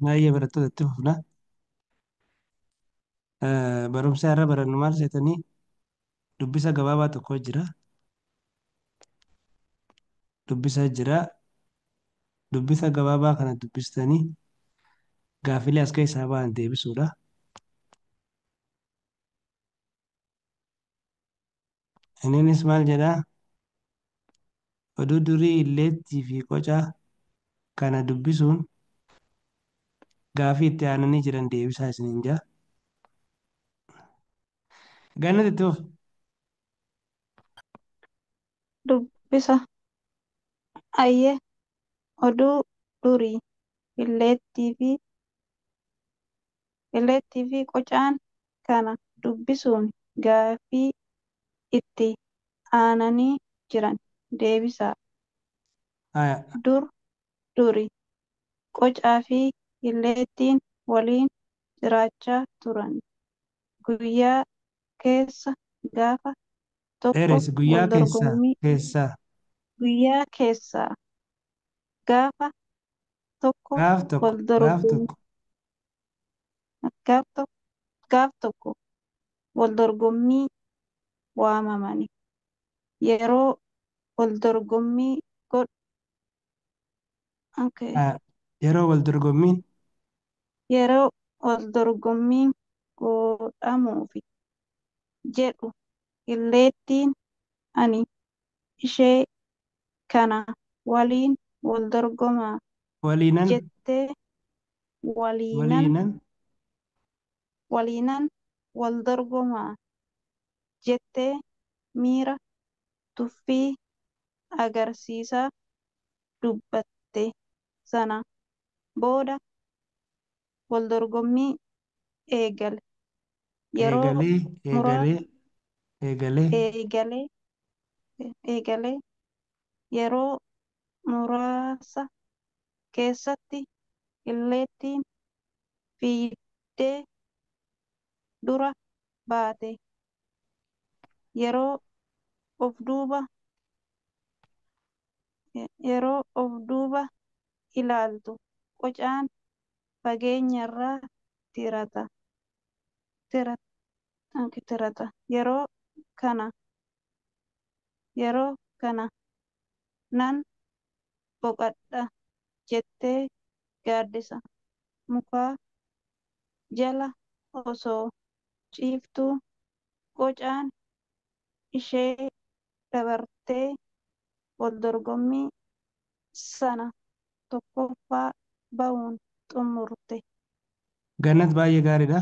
Baay'ee barattoota itti fufna. Barumsa irra barannu maal seetanii dubbisa gabaabaa tokko jira. Dubbisa jira. Dubbisa gabaabaa kana dubbistanii gaaffilee as keessaa ba'an deebisuudha. Innis maal jedhaa? Oduu durii illeettii fi qocaa kana dubbisuun gaaffii itti aananii jiran deebisaa isiniin jaa. Gannati itti fufi. Dubbisa Ayyee oduu durii illeettii fi qocaan kana dubbisuun gaaffii itti aananii jiran deebisaa. Haya. Dur durii qocaa fi illeettiin waliin jiraachaa turan. Guyyaa keessa gaafa tokko Dheeressi guyyaa wal keessaa dorgommii keessaa guyyaa keessaa gaafa tokko gaaf tokko wal gaaf dorgommii tokko gaaf tokko gaaf tokko wal dorgommii waamamani. Yeroo wal dorgommii godh okay. Haya. Yeroo wal dorgommiin Yeroo wal dorgommiin godhamuuf jedhu illeettiin ani ishee kana waliin wal dorgomaa waliinan jettee waliinan waliinan waliinan wal dorgomaa jettee miira tuffii agarsiisaa dubbatte. Sana booda wal dorgommii eegale. Yeroo eegalee muraasa eegalee eegalee eegalee eegalee yeroo muraasa keessatti illeettiin fiigdee dura baate. Yeroo of duuba yeroo of duuba ilaaltu qocaan fageenyarraa tirata. Tira, tirata. Kana yeroo kana nan boqadha jettee gaaddisa mukaa jala osoo ciiftuu qocaan ishee dabartee wal dorgommii sana tokkoffaa ba'uun xumurte. Gannat baay'ee gaariidha.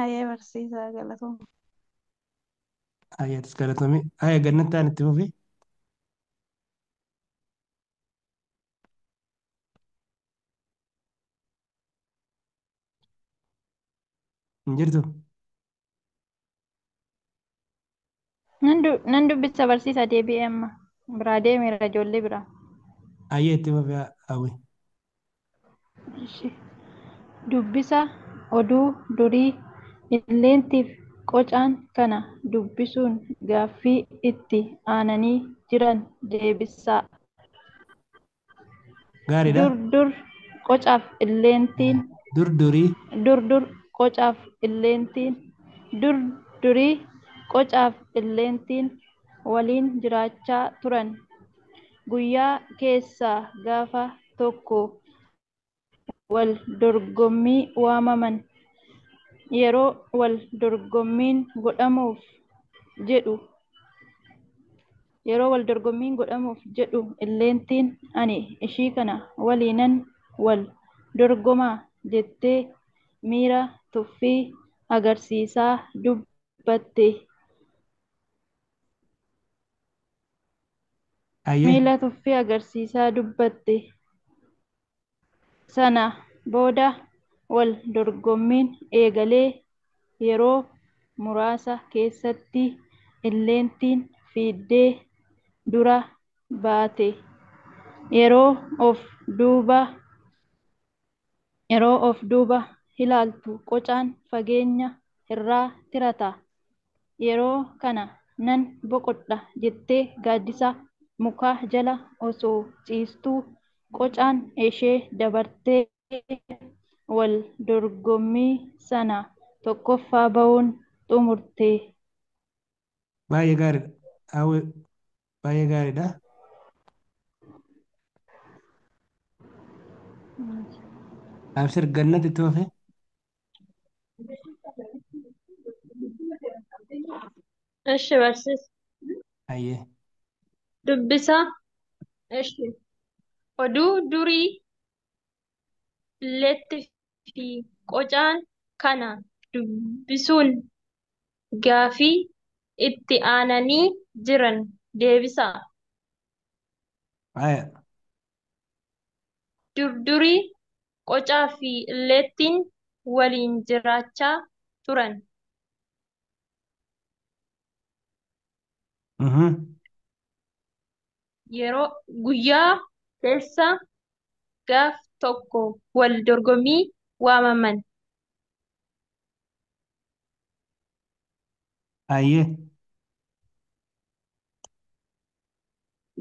Ayyee barsiisaa galatooma. Ayyatis galatoomi. Aya gannat ta'an itti fufi. Hin jirtu. Nan dubbisa barsiisaa deebi'ee amma. Biraa deemeera ijoollee biraa. Ayyee itti fufi hawwi. Ishi. Dubbisa oduu durii illeettiif qocaan kana dubbisuun gaaffii itti aananii jiran deebisaa. Gaariidha. Dur dur qocaaf illeentiin Dur durii dur dur qocaaf illeentiin dur durii qocaaf illeentiin waliin jiraachaa turan. Guyyaa keessaa gaafa tokko wal dorgommii waamaman. Yeroo wal dorgommiin godhamuuf jedhu yeroo wal dorgommiin godhamuuf jedhu illeentiin ani ishii kana waliinan wal dorgomaa jettee miira tuffii agarsiisaa dubbatte. Ayyee Miila tuffii agarsiisaa dubbatte. Sana booda wal dorgommiin eegalee yeroo muraasa keessatti illeentiin fiiddee dura baate. Yeroo of duuba yeroo of duuba ilaaltu qocaan fageenya irraa tirata. Yeroo kana nan boqodha jettee gaaddisa mukaa jala osoo ciistuu Qocaan ishee dabartee wal dorgommii sana tokkoffaa bahuun xumurte. Baay'ee gaariidha. Hawwi baay'ee gaariidha. Abshir Gannat itti fufi. Eshi barsiisa. Ayyee. Dubbisa. Eshi. Oduu durii illeettii fi qocaan kana dubbisuun gaafii itti aananii jiran deebisaa. Haya. Durdurii qocaa fi illeettiin waliin jiraachaa turan. Mhm. Yeroo guyyaa keessa gaaf tokko wal dorgommii waamaman. Ayyee.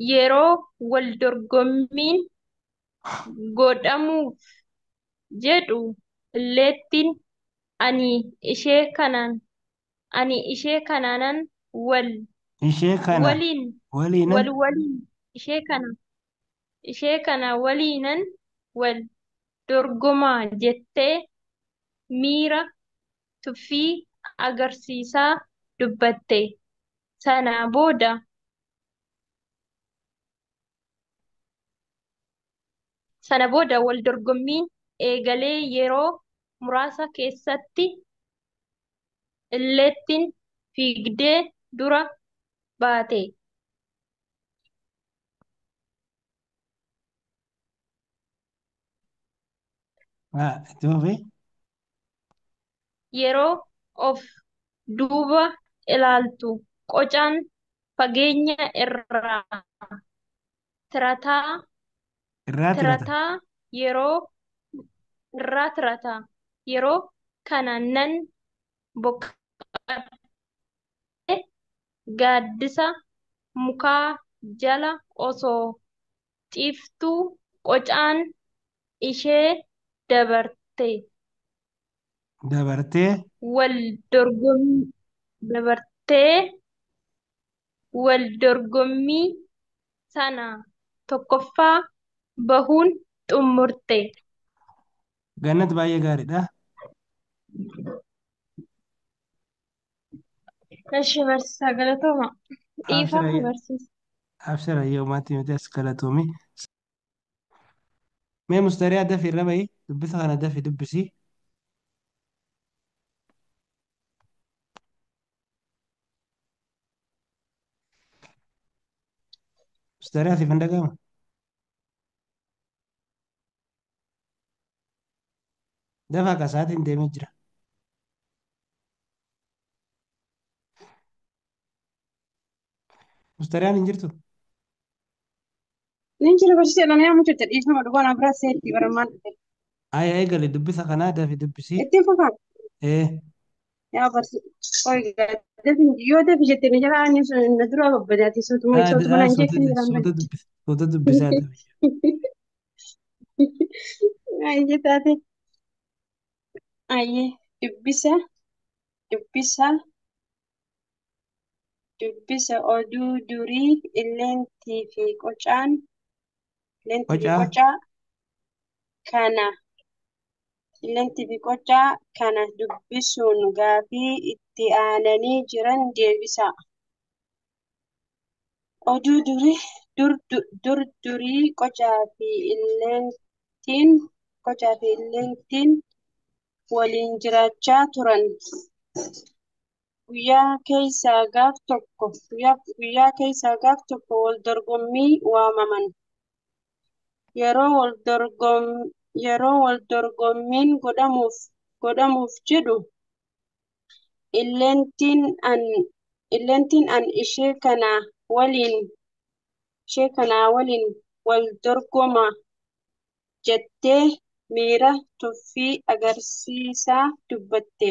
Yeroo wal dorgommiin godhamuuf jedhu illeettiin ani ishee kanaan ani ishee kanaanan wal Ishee kana waliin waliinan wal waliin ishee kana waliinan wal dorgomaa jettee miira tuffii agarsiisaa dubbatte. Sana booda wal dorgommiin eegalee yeroo muraasa keessatti illeettiin fiigdee dura baate. Haa itti fufi. Yeroo of duuba ilaaltu qocaan fageenya irraa tirataa Irraa tirata. tirataa yeroo irraa tirataa yeroo kana nan boqadhe gaaddisa mukaa jala osoo ciiftuu qocaan ishee dabarte. Dabartee Wal dorgommii dabartee wal dorgommii sana tokkoffaa bahuun xumurte. Gannat baay'ee gaariidha. Eshi barsiisaa galatooma. Abshir Dhiifama barsiisa. abshir ayyee uumaatti miti as galatoomi. Mee mustariyaa dafi irra bahi dubbisa kana dafi dubbisi. Mustariyaa siif hin dhaga'amu? Dafa akka sa'aatiin deemee jira. Mustariyaan hin jirtu? Nin jira barsiisaa dha nama mucaa dhiifama dhugaa na biraa seetti baramaan dhufe. Aya eegale dubbisa kanaa dafi dubbisi. Ittiin fufaa. Ee Yaa barsiisaa. Oyi yoo dafi jettee ni jala ani sun na dura babbadaati sootuma sootuma naan jettee ni jiraan suuta bade. dubbisa suuta dubbisaa dafi. Ayyee taate. Ayyee dubbisa dubbisa dubbisa oduu durii illeentii fi qocaan illeentii fi Qocaa qocaa kana illeentii fi qocaa kana dubbisuun gaafii itti aananii jiran deebisa. Oduu durii dur dur durii qocaa fi illeentiin qocaa fi illeentiin waliin jiraachaa turan. Guyyaa keessaa gaaf tokko guyyaa guyyaa keessaa gaaf tokko wal dorgommii waamaman. Yeroo wal dorgom yeroo wal dorgommiin godhamuuf godhamuuf jedhu illeentiin an illeentiin an ishee kana waliin wal dorgoma jettee miira tuffii agarsiisaa dubbatte.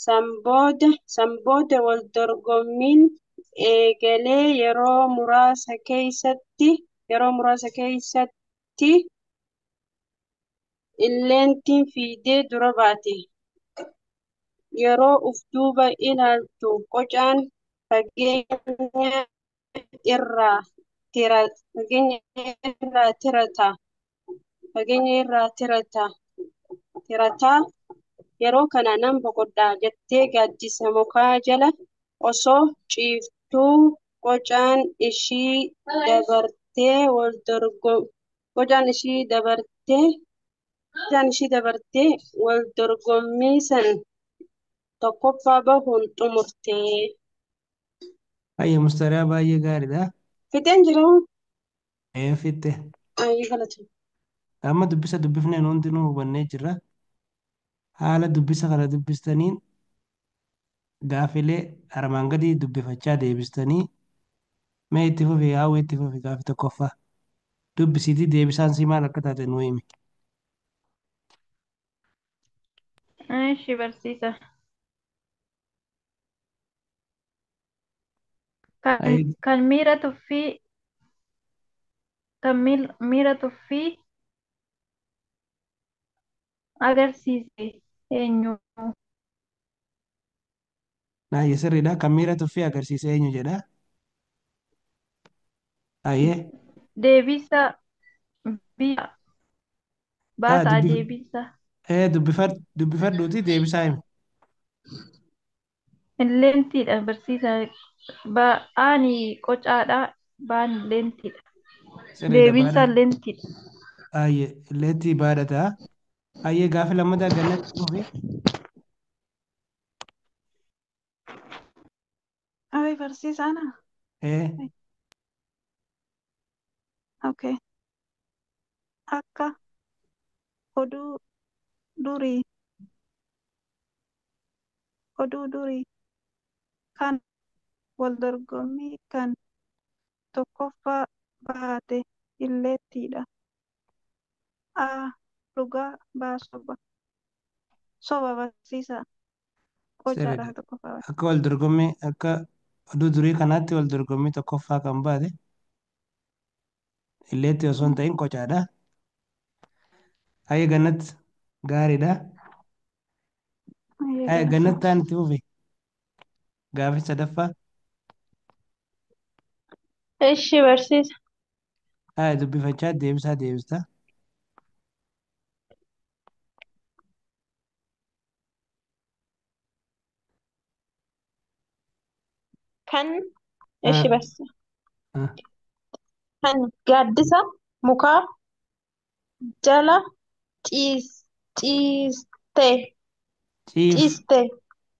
San booda wal dorgommiin eegalee yeroo muraasa keessatti sanatti illeentiin fiigdee dura baate. Yeroo of duuba ilaaltu qocaan fageenya irraa tirataa yeroo kana nan boqodha jettee gaaddisa mukaa jala osoo ciiftuu qocaan ishii dabartee wal dorgommii san tokkoffaa bahuun xumurte. Hayyee Mustariyaa baay'ee gaariidha. Fixeen jiraa? Ee fitte. Ayyee galata. Amma dubbisa dubbifneen hundinuu hubannee jirra. Haala dubbisa kana dubbistaniin gaafilee armaan gadii dubbifachaa deebistanii mee itti fufi haawwi itti fufi gaafi tokkoffaa. Dubbisiitii deebisaan sii maal akka taate nuu himi. Ishi barsiisa. Kan Hayyee kan miira tuffii kan miira tuffii agarsiise eenyu? Hayyee sirriidha. Kan miira tuffii agarsiise eenyu jedha. Hayyee Deebisa biyya haa baasaa deebisa. Dubbifadhuuti deebisaa himi. Illeentiidha barsiisa. Ba'aani qocaadha. Ba'aan illeentiidha. Sirriidha Deebiinsaa baadha. illeentiidha. Hayyee illeettii baadhataa. Hayyee gaafi lammataa gannatti fufi. Ay, barsiisaa ana. Ee Okay. Akka oduu durii oduu durii kan wal dorgommii kan tokkoffaa baate illeettiidha. A dhugaa baa soba. Soba barsiisaa. Qocaadha sirriidha. tokkoffaa baate. Akka wal dorgommii akka oduu durii kanaatti wal dorgommii tokkoffaa kan baate illeetti osoo hin ta'in qocaadha. Hayyee gannatti gaariidha. Ayyee Hayyee galatooma. gannatti taan itti fufi. Gaafi sadaffaa. Ishi barsiisa. Hayyee dubbifachaa deebisaa deebista. Kan ishi Ah, barsiisa. ah. Kan gaaddisa mukaa jala ciiste Ciif ciiste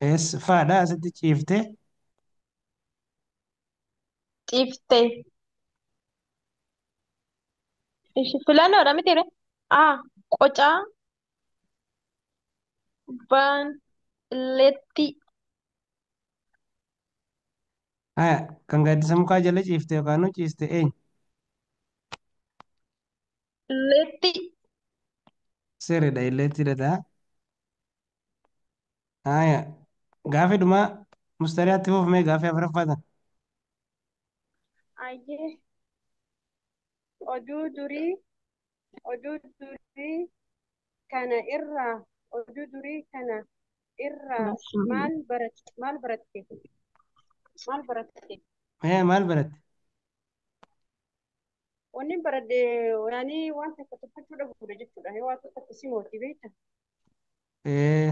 es faadha asitti ciiftee. ciifte. Ishi filannoodha mitiire? A. Qocaa baan illeettii. Haya kan gaaddisa mukaa jala ciifte yookaan ciiste eenyu? Illeettii. Sirriidha illeettiidha ta'a. Haya gaafi dhumaa mustariyaatti fufmee gaafii afuraffaa ta'a. Ayyee oduu durii oduu durii kana irraa oduu durii kana irraa maal baratte maal baratte? Mee maal baratte? Wanni baradhe yaani waan takka tuffachuu dhabuudha jechuudha. Yoo waan tokkotti si mootii beekta. Ee